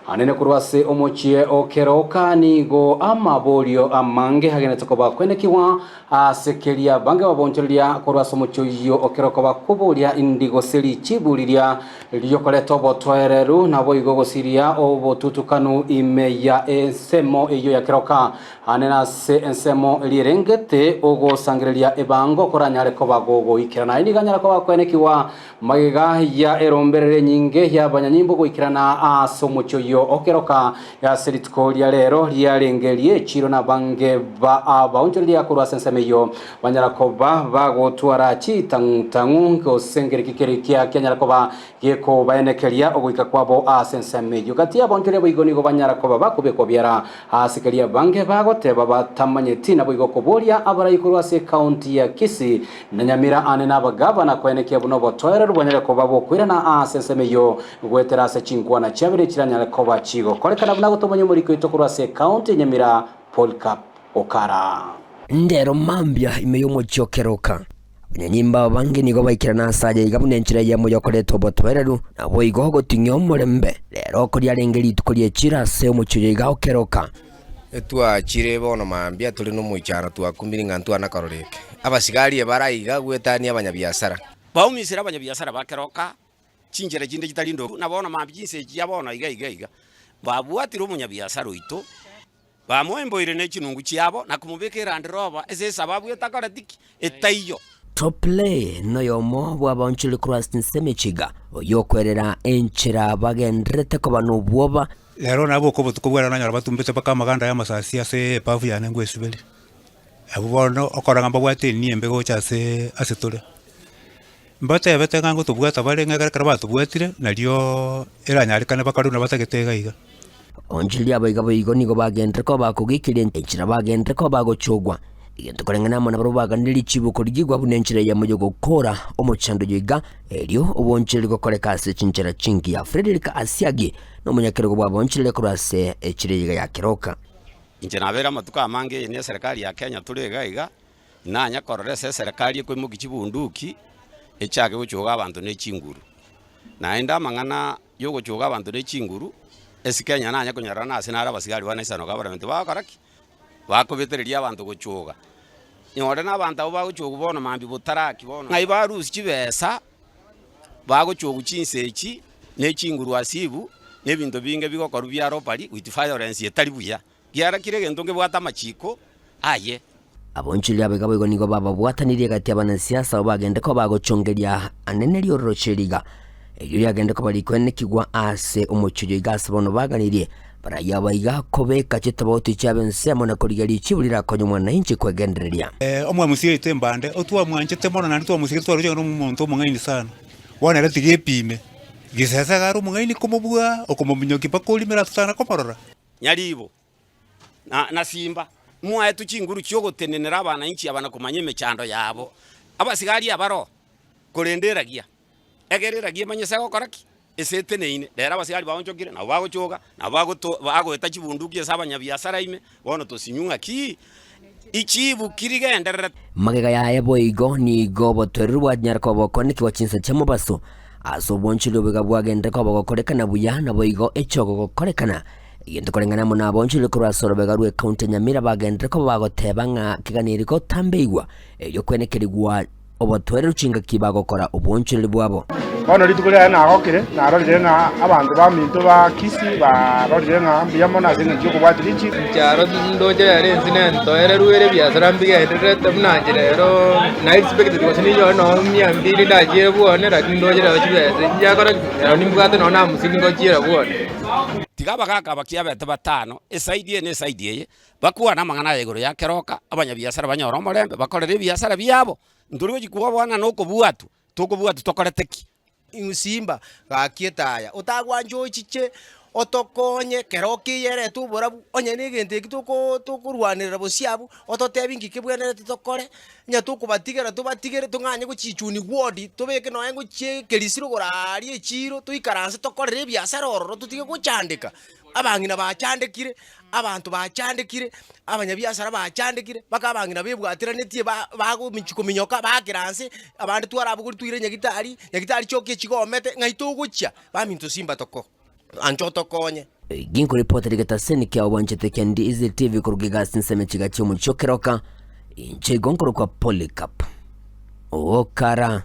Anene korwa ase omochie o Keroka nigo amaborio amange agenete koba kwenekigwa ase keria bange babonchoreria korwa ase omochie oyio o Keroka bakoboria indi gose richibu riria riokoreta obotoereru naboigo gosiria obotutukanu ime ya ensemo eyio ya Keroka anene ase ensemo eria erengete ogosangereria ebango koranyare koba gogoikerana. Aye nigo anyare koba kwenekigwa Magega ya eromberero enyinge y'abanyanyimbo goikerana ase omochie oyio o Keroka ase rituko ria rero riarenge ri'echiiro nabange ba abaonchoreria korwa ase ensemo eyio banyara koba bagotwara chitang'u-tang'u gose nkereki kere kia kianyara koba gekobaenekeria ogoika kwabo ase ensemo eyio. Gati y'abaonchoreria boigo nigo banyara koba bakobekwa biara ase keria abange bagoteba batamanyeti naboigo koboria abarai korwa ase ekaunti ya Kisii Na nyamira aane nabagavana koenekia buna obotoereru bwanyare koba bokoirana aase ensemo eyio, goetera ase chinkwana chiabere chiranyare koba chigokorekana buna gotomanya omoriki oito korwa ase ekaunti ya Nyamira, Polycarp Okara. Ndero mambia ime y'omochie o Keroka, abanyanyimbo abange nigo baikerana ase aya iga buna enchera eyemo y'okoreta obotoereru, naboigo goting'ia omorembe. Rero oko riarenge rituko ri'echira ase omochie oyo iga o Keroka. Etwachire bono mambia tore nomoichano twakumire ng'a ntwana korora eke. Abasigari ebare aiga goetania abanyabiasara. Baumisire abanyabiasara ba keroka chinchera chinde chitari ndoru, na bono mambia chinsa echi chia bono iga iga iga, babwatire omonyabiasara oito, bamoemboire ne chinungu chiabo na komobeka erandi roba ase esababu etakoreti ki? Etaiyo. Topley noyomo bw'abaonchoreri korwa ase ensemo echiga, oyio okwerera enchera bagendererete koba nobwoba. Rero naboka obotuko bw'erero nanyora batumbete mpaka amaganda y'amasasi ase ebafu yane ngwesiberia. Abwo bono okora ng'a mbabwate enia embe gocha ase ase tore. Mbatebete ng'a ngotobwata bare ng'a ekero batobwatire nariooo eranyarekane bakore buna batagete iga iga. Onchiria abaiga boigo nigo bagenderere koba bakogekeria enchera bagenderere koba bagochogwa, egento koreng'ana amo nabarabwo baganire richibo korigigwa buna enchera eyemo y'ogokora omochando oyo iga, erio obonchoreri gokoreka ase chinchera chingiya. Frederick Asiagi nomonyakerogo bw'abaonchoreri korwa ase echira eyeiga ya Keroka. Inche nabeire amatuko amange eye neserekari ya Kenya tore iga iga, nanya korora ase eserekari ekoimokia chibunduki, echake gochoga abanto ne chinguru. Naende amang'ana yogochoga abanto ne chinguru, ase Kenya nanye konyorora nase nare abasigari ba National Government bagokora ki? Bakobetereria abanto gochoga. Nyore na abanto abwo bagochogwa bono mambia botaraki bono, ng'ai barusia chibesa bagochogwa chinsa echi ne chinguru ase ibu, na ebinto binge bigokorwa bia robbery with violence etari buya. Kiara kire egento ngebwate amachiko aye. Abonchoreri abaiga boigo nigo bababwatanirie egati y'abanasiasa abwo bagende koba bagochongeria anene riororoche riga, erio riagende koba rikoenekigwa ase omochie oyo iga ase bono baganirie barayio abaiga kobeka chitobauti chiabo ensemo na korigia richibu rirakonye omwananchi kwegendereria. Omwamusi oito embande, otwamwanchete mono naende twamosigete twaroche ng'a nomonto omong'aini sana. Bono ere tiga epime, gisese iga are omong'aini komobua, okomominyokia mpaka orimere atotana komorora. Nyaribo, na na simba, mwaetwe chinguru chi'ogotenenera abananchi aba na komanya emechando yabo. Abasigari abaroo, korende eragia, egere eragia emanye ase egokora ki? Ase eteneine. Rero abasigari baonchokire, nabo bagochoga, nabo bagoto bagoeta chibunduki ase abanyabiasara ime, bono tosinywe ng'aki? Ichibu ki rigendererete? Magega yaye boigo nigo obotoereru bwanyara koba bokonekigwa chinsa chia mobaso, ase obonchoreri oboiga bwagenderere koba bogokorekana buya, naboigo echogo gokorekana. Egento koreng'ana amo nabonchoreri korwa ase orobega rw'ecounty ya Nyamira bagenderere koba bagoteba ng'a keganeri gotambeigwa erio kwenekerigwa obotoereru chingaki bagokora obwonchoreri bwabo. Bono rituko riaye nagokire, narorire ng'a abanto baminto ba Kisii barorire ng'a mbuya mono ase engencho y'okobwatia richiiko. Inche aro ndoche rero ense nentoereru ere ebiasara mbigendererete buna inche rero na expected gose ninyore nonye mia mbili ndachiere bwone lakini ndoche rero chibesa nchiakora ki? Rero nimbwate nonye na hamsini ngochiera bwone. Tiga abagaaka aba kiabete batano, esaidi eye na esaidi eye, Bakwane amang'ana aya igoro ya keroka, abanyabiasara banyore omorembe, bakorere ebiasara biabo. Ntori gochia kobwana na okobwatwa, tokobwatwa tokorete ki? Simba, gaki etaya, otagwancha ochiche otokonye kero okeyerete oborabu, onye na egento eki toko tokorwanerera bosio abwo, ototebie nki kebwenerete tokore, onye tokobatigera tobatigere tong'anye gochichuni ward, tobeke nonye gochia ekerisiro igoro aaria echiro, toikaranse tokorere ebiasara ororo totige gochandeka. Abang'ina bachandekire, abanto bachandekire, abanyabiasara bachandekire, mpaka abang'ina bebwateranetie ba bagomichi kominyoka bakera nse, abande twarabogori toire nyagitari, nyagitari chioka echigomete, ng'ai togochia? Baminto simba toko. Ancha otokonye. Ginkoripota rigetaseni kia obwanchete kia Ndizi TV koruga egasi nseme chiga chi'omochie o Keroka, inche igo nkorokwa Polycarp Okara.